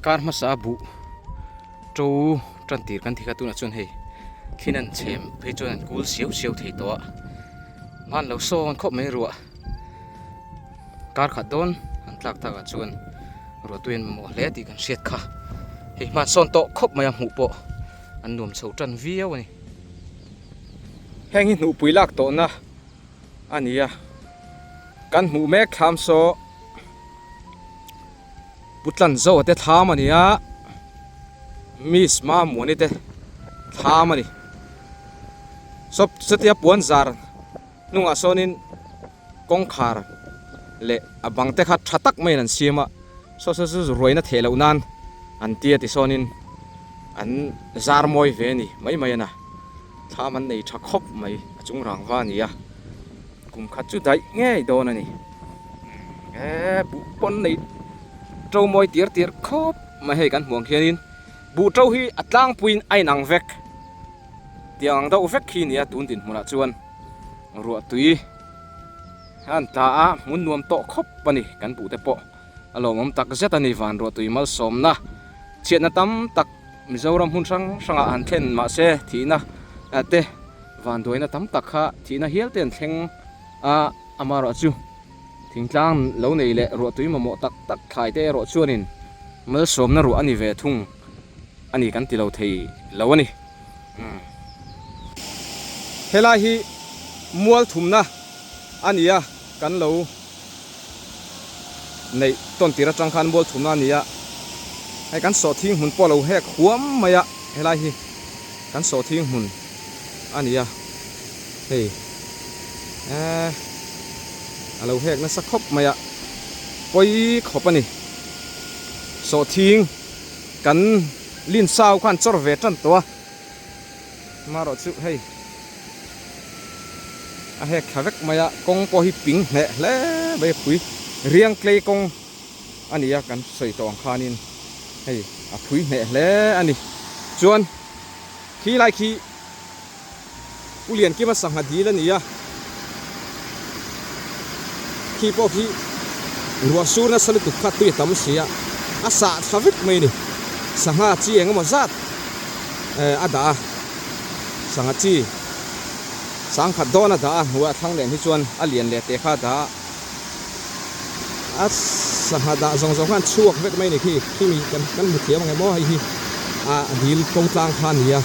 Kar hmasa buh to tan tir kan ti kha tunah chuan hei thil an chhem phei chuan an kul siau siau thei tawh a hman lo sawn khawp mai ruah kar khat dawn an tlak takah chuan ruah tui an mamawh hle tih kan hriat kha hei hman sawn tawh khawp mai a hmuh pawh an nuam chho tan viau a ni. Heng hi hnuhpui lak tawhna a ni a kan hmuh mek thlam saw Pu Tlanzoa te thlam a ni a Miss Mamuani te thlam a ni saw chutia puan zar hnungah sawnin kawngkhar leh a bang te kha tha tak maiin an siam a saw saw chu ruaina theh loh nan an tia tisawnin an zar mawi ve a ni mai mai a na. Thlam an nei tha khawp mai a chung rangva a ni a kum khat chu daih ngei dawn a ni eee buh pawn nei to mawi tir tir khawp mai hei kan hmuh ang khianin buh to hi a tlangpuiin a inang vek tiang ang deuh vek khi a ni a tun dinhmunah chuan ruah tui a an tla a hmun nuam tawh khawp a ni kan buh te pawh a lawmawm tak zet a ni van ruah tui malsawmna chhiatna tam tak. Mizoram hmun hrang hrangah han thlen mahse thihna te vanduaina tam tak kha thihna hial te an thleng a, amaherawhchu thingtlang lo nei leh ruahtui mamawh tak tak thlai te erawh chuanin malsawmna ruah a ni ve thung a ni kan ti lo thei lo a ni. Helai hi mual thumna a ni a, kan lo. Neih tawn tir atang khan mual thumna a ni a, hei kan sawhthing hmun pawh a lo hek huam mai a, helai hi kan sawhthing hmun a ni a, hei eee a lo hek nasa khawp mai a, pawi khawp a ni, sawhthing kan lin sau khan chawr ve tan tawh a. Marawh chu hei a hek thla vek mai a, kawng pawh hi ping hneh hle mai a phui riang tlei kawng a ni a kan sawi tawh ang khanin hei a phui hneh hle a ni. Chuan khi lai khi Pu Liankima sangha dil a ni a, khi pawh khi ruah sur nasa lutuk kha tui a tam si a, a sah thla vek mai a ni. Sangha chi eng emaw zat eh a dah a, sangha chi sangkhat dawn a dah a, hnuaiah thlang leh hi chuan a lian leh teh kha a dah a. A sangha dah zawng zawng khan chhuak vek mai a ni khi khi mi kan kan hmu thiam ang em aw hei hi a dil ko tlang kha a ni a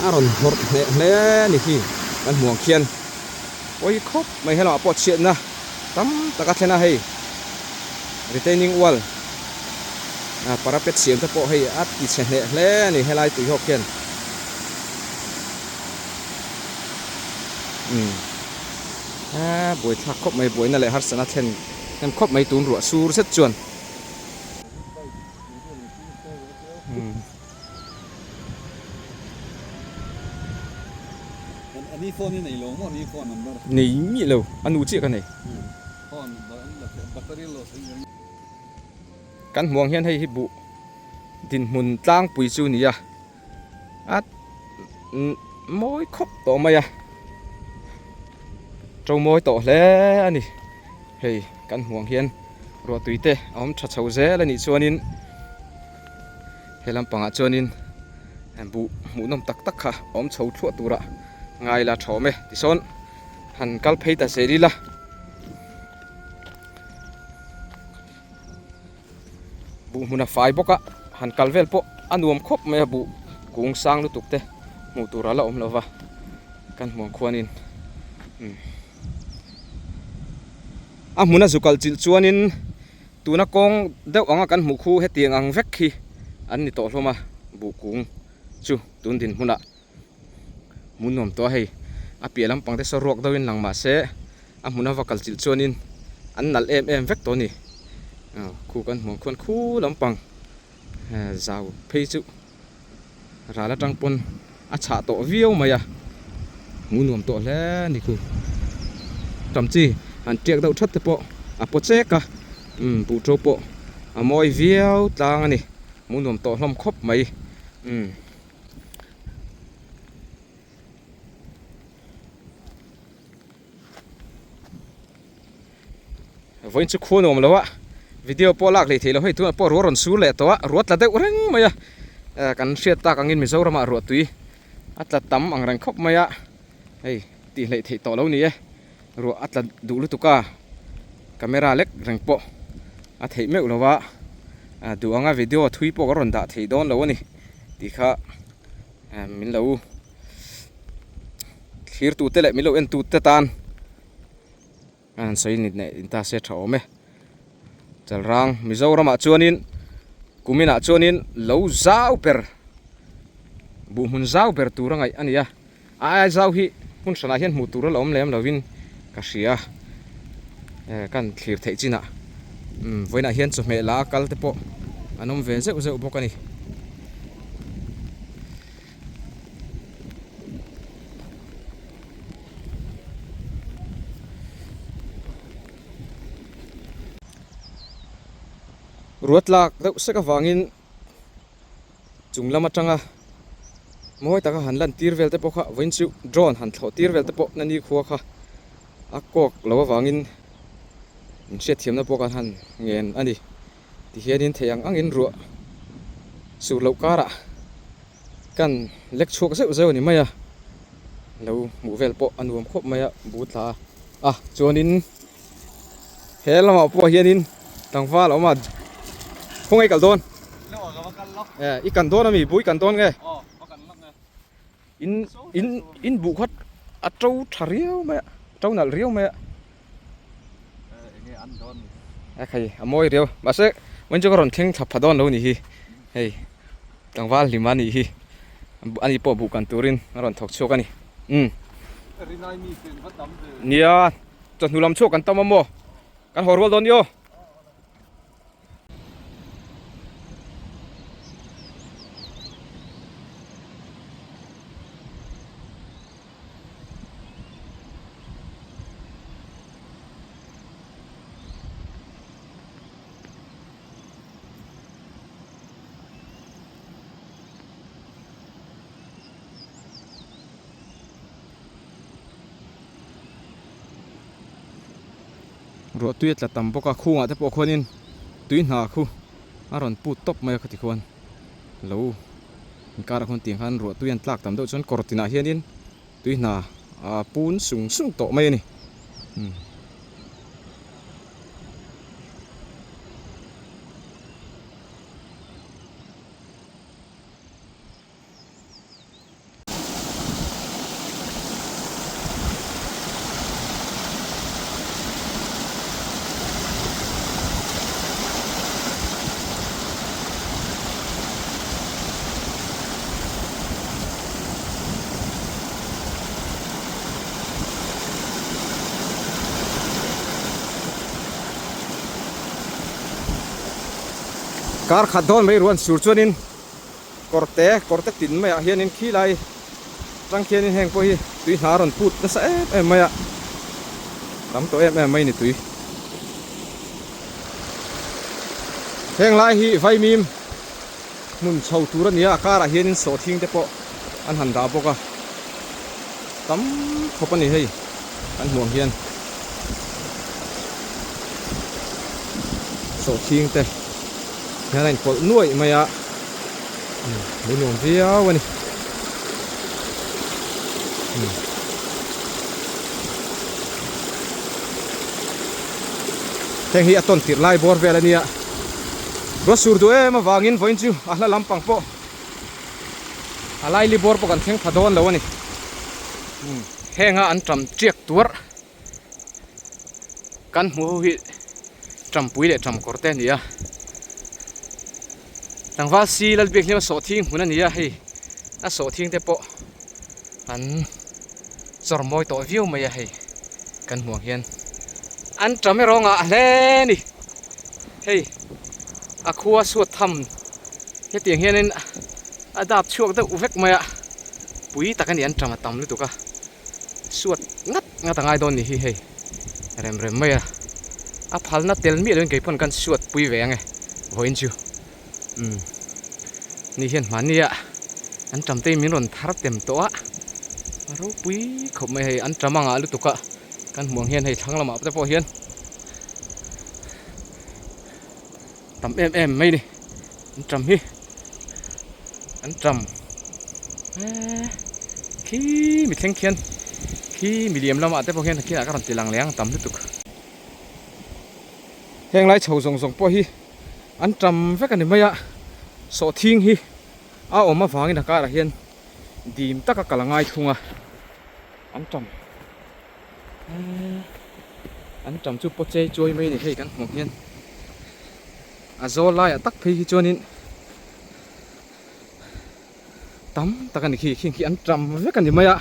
a rawn hawrh hneh hle a ni khi kan hmu ang khian pawi khawp mai helamah pawh chhiatna tam tak a thlen a hei retaining wall a parapet siam te pawh hei a ti chhe hneh hle a ni helai tui hawk hian umm. Eee buaithlak khawp mai buaina leh harsatna thlen hnem khawp mai tun ruah sur zet chuan. Nei miah lo a nu chiah ka nei. Kan hmuh ang hian hei hi buh dinhmun tlangpui chu a ni a. A mawi khawp tawh mai a to mawi tawh hle a ni hei kan hmuh ang hian ruahtui te a awm tha chho zel a nih chuanin he lampangah chuanin buh hmuhnawm tak tak kha a awm chho thluah tura ngai la tha awm e tisawn han kal phei ta zel ila. Buh hmun a fai bawk a, han kal vel pawh a nuam khawp mai a, buh kung sang lutuk te hmuh tur a la awm lo va, kan hmuh ang khuanin umm a hmun a zu kal chilh chuanin tuna kawng deuh anga kan hmuh khu hetiang ang vek hi an ni tawh hlawm a, buh kung chu tun dinhmunah hmun nuam tawh a hei a piah lampang te saw ruak deuhin lang mah se a hmun a va kal chilh chuanin an nalh em em vek tawh a ni aw khu kan hmuh ang khuan khu lampang zau phei chu ral atang pawn a chhah tawh viau mai a hmuh nuam tawh hle a ni khu tam chi han tiak deuh that te pawh a paw chek a umm buh to pawh a mawi viau tlang a ni hmuh nuam tawh hlawm khawp mai umm. Vawiin chu khua nuam lo a, Video pawh lak hlei thei lo hei tunah pawh ruah rawn sur leh tawh a, ruah tla deuh reng mai a, kan hriat tak angin Mizoramah ruah tui a tla tam ang reng khawp mai a, hei tih hleih theih tawh lo ni e, ruah a tla duh lutuk a, camera lek reng pawh a theih meuh lo a, duh anga video thui pawh ka rawn dah thei dawn lo a ni tih kha min lo thlir tute leh min lo en tute tan. A han sawi ni leh in ta se tha awm e. Chalrang Mizoramah chuanin kuminah chuanin lo zau ber buh hmun zau ber tur a ngaih a ni a. A aia zau hi hmun hranah hian hmuh tur a la awm lem lovin ka hria. Eh kan thlir theih chinah umm vawiinah hian chawhmeh la a kal te pawh an awm ve zeuh zeuh bawk a ni. Ruat lak deuh sek avangin chung lam atanga mawi taka han lan tir vel te pawh kha vawiin chu drone han thlawh tir vel te pawh nani khua kha a kawk lo avangin in hriatthiamna pawh kan han ngen a ni. Tihianin thei ang angin ruah sur loh karah kan lek chhuak zeuh zeuh a ni mai a, lo hmuh vel pawh a nuam khawp mai a, bu tla a chuanin he lamah pawh hianin tlangval a awm a, khawngaih kal dawn eh i kan dawn ami bu i kan dawn nge in in in buh kha a to tha riau mai a to nalh riau mai a. A khai a mawi riau mahse vawiin chu ka rawn thleng thla pha dawn lo ni hi hei tlangval hlim a nih hi ani pawh buh kan turin a rawn thawk chhuak a ni umm nia chawhnu lam chhuak kan tam a maw kan haw rual dawn ni aw. Ruah tui a tla tam bawk a khungah te pawh khuanin tui hna khu a rawn put tawp mai a khati khuan lo inkarah khuan tiang khan ruah tui an tlak tam deuh chuan kawr tinah hianin tui hna a pun sung sung tawh mai a ni. Kar khat dawn mai ruan sur chuanin Kawrte kawrte tin maiah hianin khilai tang khianin heng pawh hi tui hna a rawn put nasa em em mai a, tam tawh em em mai ni tui. Heng lai hi vaimim hmun chho tur a ni a, a karah hianin sawhthing te pawh an han dah bawk a, tam khawp a ni hei kan hmuh ang hian sawhthing te. Hian a inpawlh nuaih mai a, a nuam viau a ni. Heng hi a tawn tirh lai bawr vel a nia. Ruat sur duh em avangin vawiin chu a hla lampang pawh a laili bawr pawh kan thleng pha dawn lo a ni. Henga an ṭam ṭiak tuarh. Kan hmuh ho hi Tampui leh Tamkawr te a ni a, tlangval si Lalbiakhlima sawhthing hmun a ni a, hei a sawhthing te pawh an chawr mawi tawh viau mai a hei kan hmuh ang hian an tam erawh ngah hle a ni, hei a khua suat tham hetiang hianin a dap chhuak deuh vek mai a, pui tak a ni an tam a tam lutuk a. Suat ngat ngat a ngai dawn ni hi hei rem rem mai a, a phalna tel miah loin keipawn kan suat pui ve ang e vawiin chu umm ni hian hmahnia an tam te min rawn thar tem tawh a, a ropui khawp mai hei an tam angah lutuk a kan hmuh ang hian hei thlang lamah te pawh hian. tam em em mai ni anṭam hi anṭam eee khi mi thleng khian khi mi liam lamah te pawh hian kinah ka rawn ti lang leh ang tam lutuk. Heng lai chho zawng zawng pawh hi anṭam vek a ni mai a sawhthing hi a awm avangin a karah hian dim taka kal a ngai thung a anṭam. An ṭam chu paw chei chuai mai a ni hei kan hmuh hian a zawl laiah tak phei hi chuanin tam tak a ni khi khing khi an ṭam vek a ni mai a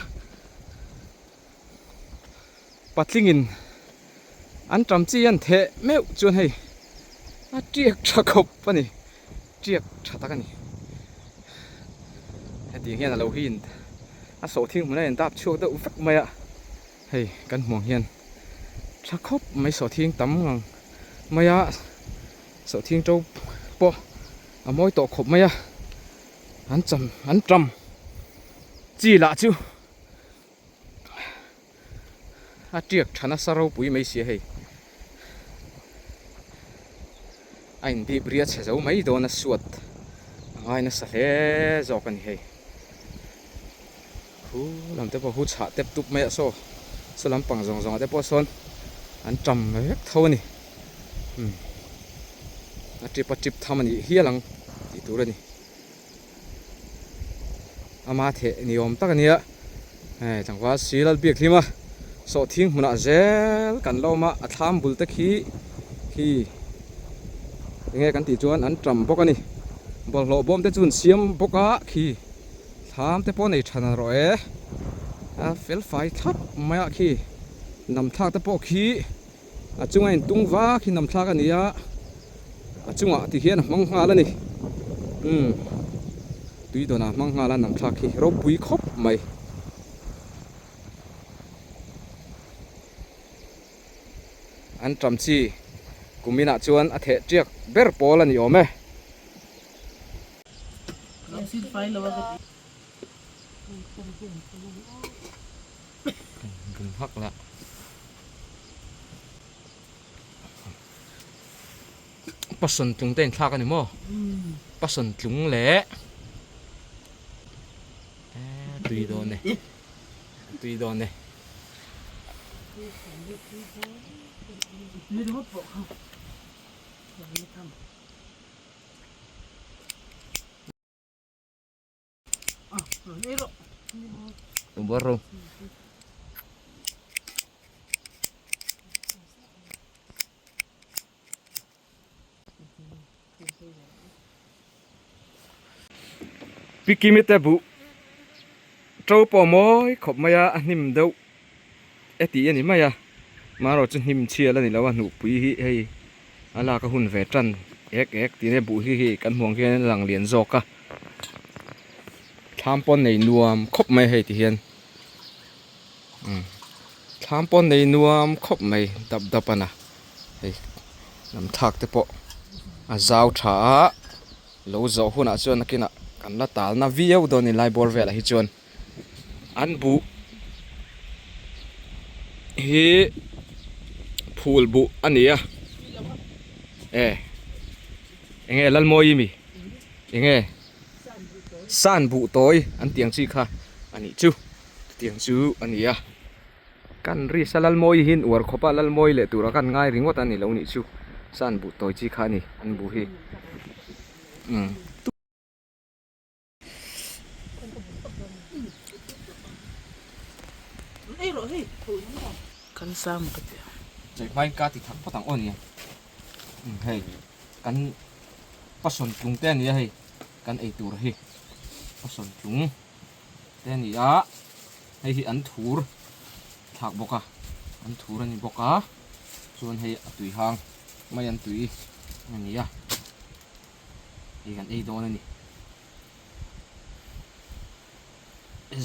patlingin an ṭam chi an theh meuh chuan hei a ṭiak ṭha khawp a ni ṭiak ṭha tak a ni hetiang hian a lo hi in a sawhthing hmun a in dap chhuak deuh vek mai a hei kan hmuh ang hian tha khawp mai sawhthing tam ngang mai a sawhthing to pawh a mawi tawh khawp mai a an cham an tam chi lah chu a tiak tha nasa ropui mai sia hei a indip ria chhe zo mai dawn a suat a ngai nasa hle zawk a ni hei. Khu lam te pawh khu chhah tep tup mai a saw saw lampang zawng zawng ah te pawh sawn an tam vek tho a ni umm a tip a tip tham a nih hial ang tih tur a ni ama theh ni awm tak a nia hei tlangval si lal biak hlim a sawhthing hmunah zel kan la awm a a thlam bul te khi khi enge kan tih chuan an tam bawk a ni bawlhhlawh bawm te chu an siam bawk a khi. Thlam te pawh nei tha na rawh e, a fel fai thlap mai a khi nam thlak te pawh khi a chunga in tung vak hi nam thlak a ni a, a chungah ti hian a hmang nghal a ni umm tui dawnah a hmang nghal a nam thlak khi ropui khawp mai. An ṭam chi kuminah chuan a theh ṭiak ber pawl a ni awm e. Pasawn tlung te inthlak a ni maw? Pasawn tlung leh tui dawn e tui dawn e. Pikimite buh to pawh mawi khawp mai a a hnim deuh e tih a ni mai a marawh chu hnim chhial a ni lo a hnuhpui hi hei a lak a hun ve tan ek ek tih nia buh hi hei kan hmuh ang hian a lang lian zawk a thlam pawn nei nuam khawp mai hei ti hian umm thlam pawn nei nuam khawp mai dap dap a na hei lam thlak te pawh a zau tha a lo zawh hunah chuan nakinah kan la tal na viau dawn a ni lai bawr velah hi chuan an buh hi phul buh a ni a e enge Lalmawi mi enge san buh tawi an tih ang chi kha a nih chu chutiang chu a ni a. Kan ri sa Lalmawi hi uar khawp a, Lalmawi leh tura kan ngai ringawt a ni lo nih chu. Sa an buh tawi chi kha a ni, an buh hi. Umm. Kan sam ka ti a. Chei hmain ka ti thak phawt ang aw nia. Umm hei kan pasawn tlung te a nia hei kan ei tur hi pasawn tlung. te a ni a hei hi an thur thlak bawk a an thur a ni bawk a chuan hei a tui hang mai an tui a ni a hei kan ei dawn a ni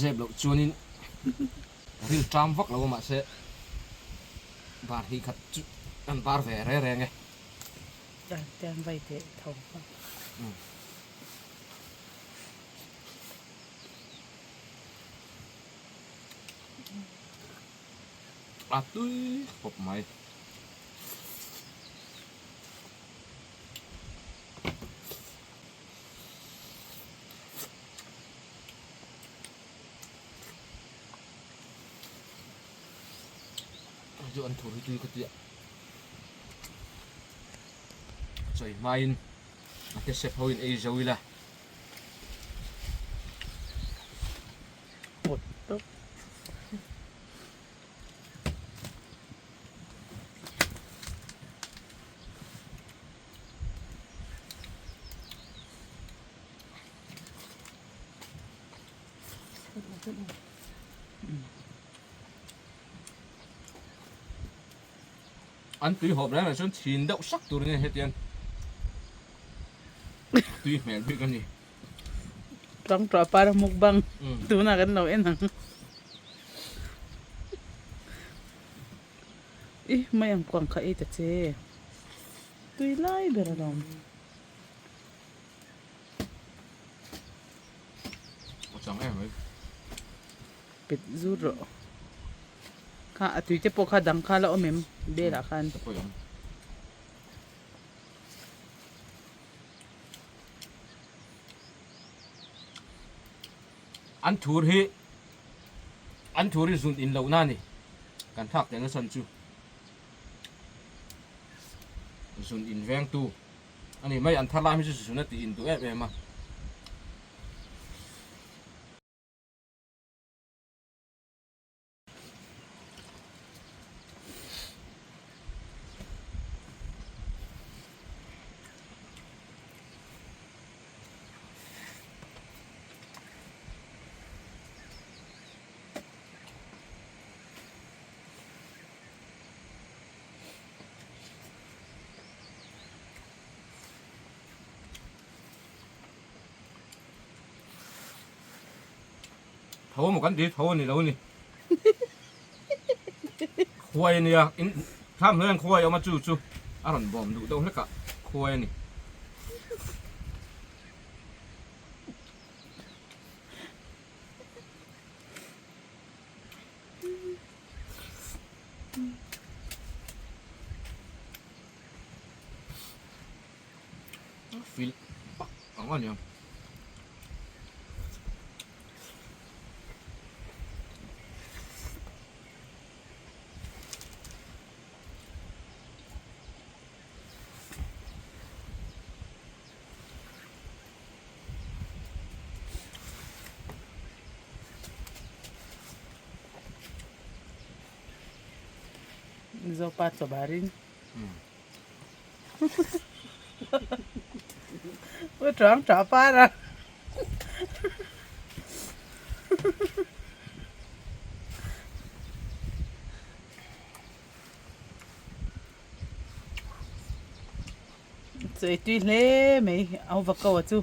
zep loh chuanin ril ṭam vak lo a mahse bar hi khat chu kan bar ve reng reng e. A tui khawp mai. Hei chu an thur hi tui ka tia. Chawi hmain a te sep ho in ei zo ila. Pawt tawp. An tui hawp reng reng chuan chhin deuh sak tur ania hetiang tui hmel bik a ni. Tang tawh par a mukbang tunah kan lo en ang. I mai ang kuang kha ei ta che tui lai ber alawm. A chang em mai. Pet zut rawh. Kha a tui te pawh kha dang kha la awm em bel ah khan. Ka pawi ang. An thur hi an thur hi zun in lohna a ni kan thlak teh nasa chu zun in vengtu a ni mai an thar lai hi chu zun a tih in duh em em a. Tho maw kan ti tho a ni lo ni. Khuai a nia in thlam hnuai ang khuai a awm a chu chu a rawn bawm duh deuh hlek a khuai a ni. Fil pak ang a nia. Zopa chawbarin. Ui chuang tah par a. Chawi tui hle mai au va ko a chu.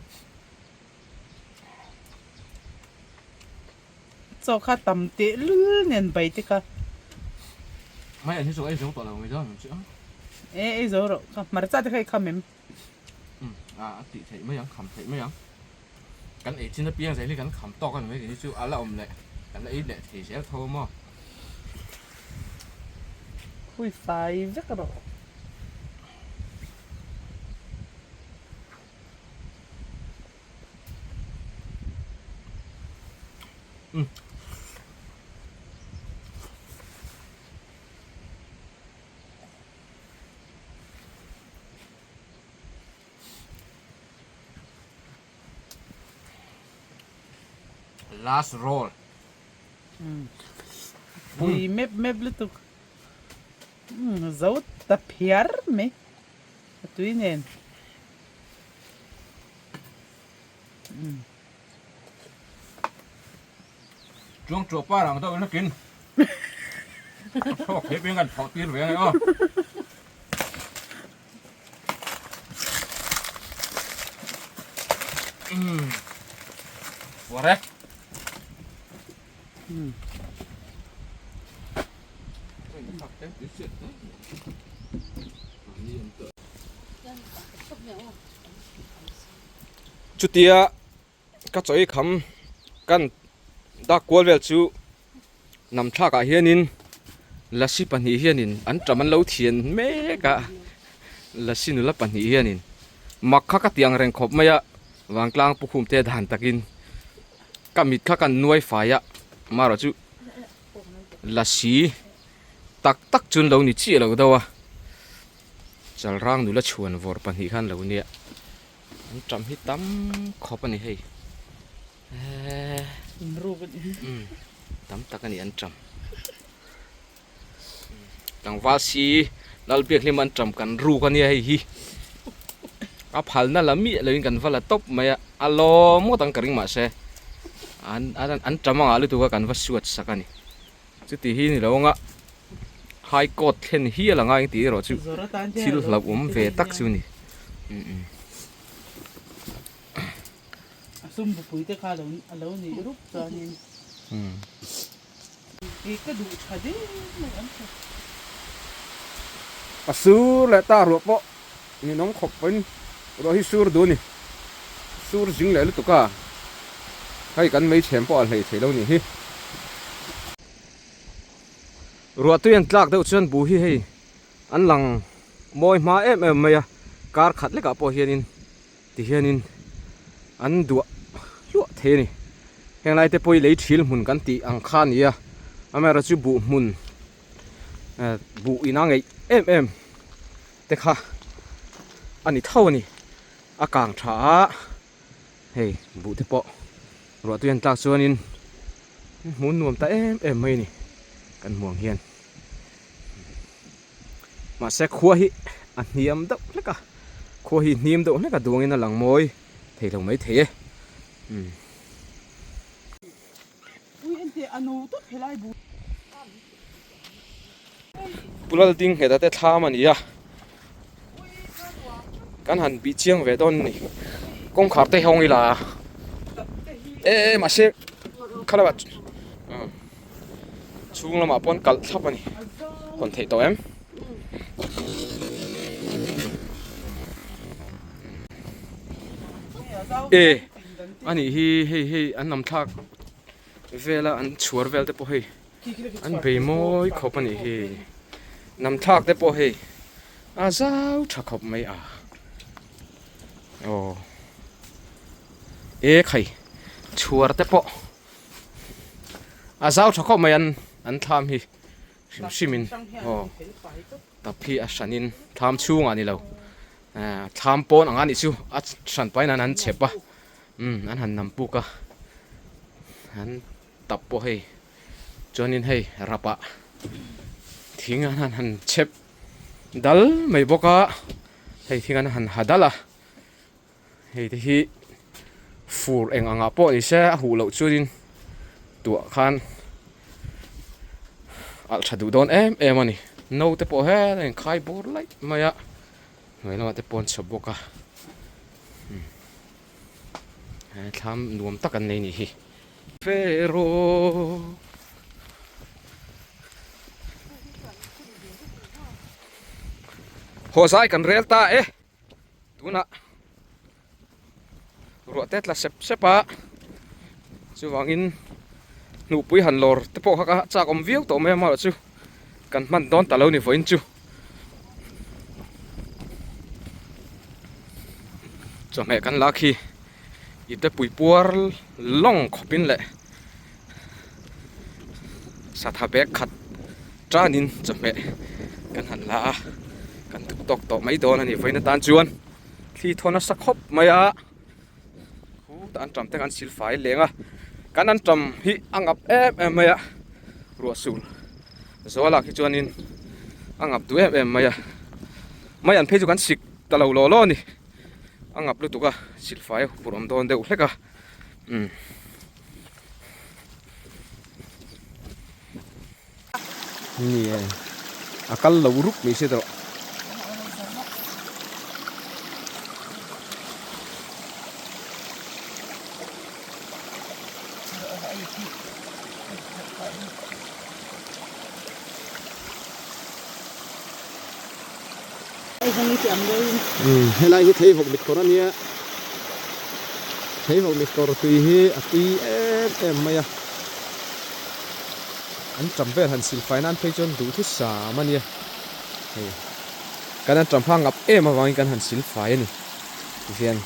Chaw kha tam teh lul nen bai te kha. Mai an hi chu ei zo tawh lo mai dawn ang chu a. E ei zo rawh kha hmarcha te kha i kham em? Um a a tih theih mai ang kham theih mai ang. Kan ei chin apiang zel hi kan kham tawk a ni mai kei chu a la awm leh kan la ei leh thei zel tho a maw. Hui fai vek rawh. Last roll. Pui mep mep lutuk. Zo ta phiar mai. A tui nen. Chuang chuah par ang deuh hlakin thawk thei peng kan thawh tir ve ange aw. Puar e. Chutia ka chawi kham kan dak kual vel chu nam thlakah hianin lasi pahnih hianin an ṭam an lo thian mek a lasi nula pahnih hianin mak kha ka ti ang reng khawp mai a vangtlang pukhum te dan takin ka mit kha kan nuai fai a marawh chu lasi. tak tak chu an lo ni chiah lo deuh a, Chalrang nula chhuan vawr pahnih khan lo nia, an ṭam hi tam khawp a ni hei eee umm tam tak a ni an ṭam tlangval si Lalbiakhlima an ṭam kan ruk a nia hei hi a phalna la miah loin kan va la tawp mai a a lawm ngawt ang ka ring mahse an an ṭam angah lutuk a kan va suat sak a ni. Chuti hi ni lo anga High Court thlen hial anga eng tih erawh chu thil hlauhawm ve tak chu a ni. A sum bupui te kha a lo nih rup chuanin i ka duh tha deuh mai an tha. A sur leh ta ruah pawh ninawm khawp pawhin ruah hi sur duh a ni. Sur zing leh lutuk a, hei kan meichhem pawh a hlei thei lo nih hi. Ruah tui an tlak deuh chuan bu hi hei an lang mawi hma em em mai a, kar khat lekah pawh hianin ti hianin an duah hluah thei a ni. Heng lai te pawh hi lei thil hmun kan tih ang kha a ni a, amaherawhchu buh hmun buh ina ngeih em em te kha a ni tho a ni. A kang tha a, hei buh te pawh ruah tui an tlak chuanin hmun nuam ta em em mai a ni kan hmuh ang hian. Mahse khua hi a hniam deuh hlek a, khua hi hnim deuh hlek a duangin a lang mawi thei lo mai thei e. Umm. Pu Lalding ngheta te thlam a ni a, kan han bih chiang ve dawn a ni. Kawngkhar te hawng ila e e mahse khalamah chhung lamah pawn kalh thlap a ni hawn theih tawh em. E a nih hi hei hei an lam thlak vela an chhuar vel te pawh hei an bei mawi khawp a nih hi nam thlak te pawh hei a zau tha khawp mai a aw e khai chhuar te pawh a zau tha khawp mai an an thlam hi hrim hrim in aw tap hi a hran in thlam chhungah ni lo thlam pawn ang a nih chu a hran pahin an han chep a umm an han nam puk a an tap pawh hei chuanin hei rapah thing an han han chep dal mai bawk a hei thing an han ha dal a hei te hi fur eng angah pawh ni se a huh loh chuanin tuah khan alh tha duh dawn em em a ni no te pawh helai a inkhai bur laih mai a hnuai lamah te pawh an chhawp bawk a he thlam nuam tak an nei a nih hi. Haw zai kan rel ta e. Tunah ruah te tla sep sep a, chuvangin hnuhpui han lawr te pawh kha ka chak awm viau tawh mai a amaherawhchu kan hman dawn ta lo ni vawiin chu. Chawhmeh kan la khi ipte pui puar lawng khawpin leh satha bag khat tanin chawhmeh kan han la a kan tuk tawk tawh mai dawn a ni vawiin atan chuan thli thaw nasa khawp mai a khutah an tam te kan sil fai leng a kan an tam hi a ngap em em mai a ruah sur zual ah khi chuanin a ngap duh em em mai a mai an phei chu kan sik ta lo law law a ni a ngap lutuk a sil fai a huphurh awm dawn deuh hlek a umm. Ni e, a kal lo rup mai se tawh. Helai hi theihawk mit kawr a nia, theihawk mit kawr tui hi a tui em em mai a. An ṭam vel han silfai nan phei chuan duhthusam a nia, hei kan an ṭam hma ngap em avangin kan han silfai a ni tihian.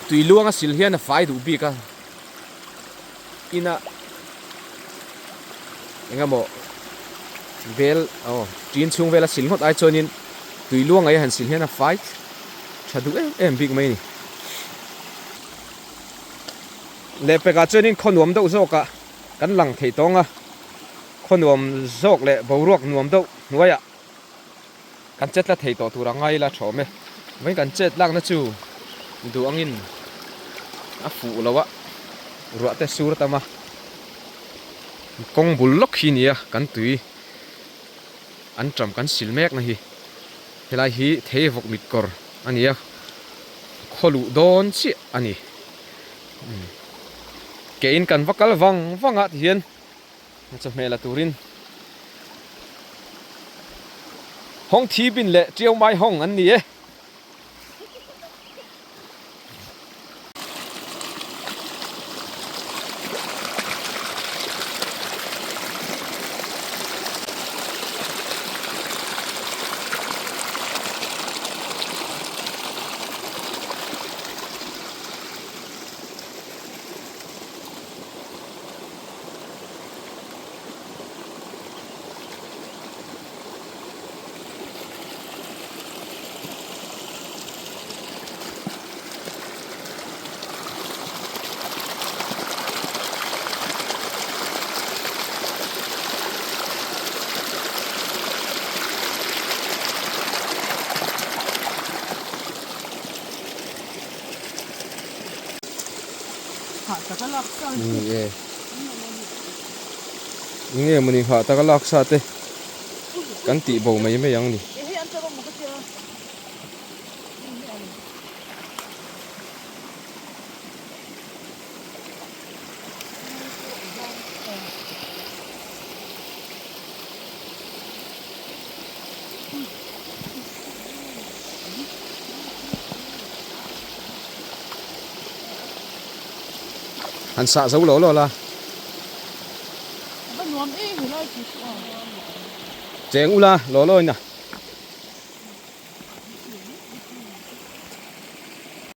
Tui luang a sil hian a fai duh bik a. ina engemaw vel aw tin chhung vela sil ngawt ai chuanin tui luang ai han sil hian a fai tha duh em em bik mai a ni. Lehpekah chuanin khaw nuam deuh zawkah kan lang thei tawng a, khaw nuam zawk leh boruak nuam deuh hnuaiah kan chet la thei tawh tur a ngai ila tha awm e. Vawiin kan chet lakna chu duh angin a fuh lo a, ruah te sur tam a, kawng bul lawk hi nia kan tui an ṭam kan sil mek na hi helai hi thei vawk mit kawr a ni a, khaw luh dawn chiah a ni. Keiin kan va kal vang vang a tihian chawhmeh la turin Hawng thi bin leh Tiau Mai Hawng an ni e. Ni e. Enge mawni hah taka lak sa te kan tih bo mai mai ang ni. Han sah zo lo lo la. Cheng ula lo lo in a.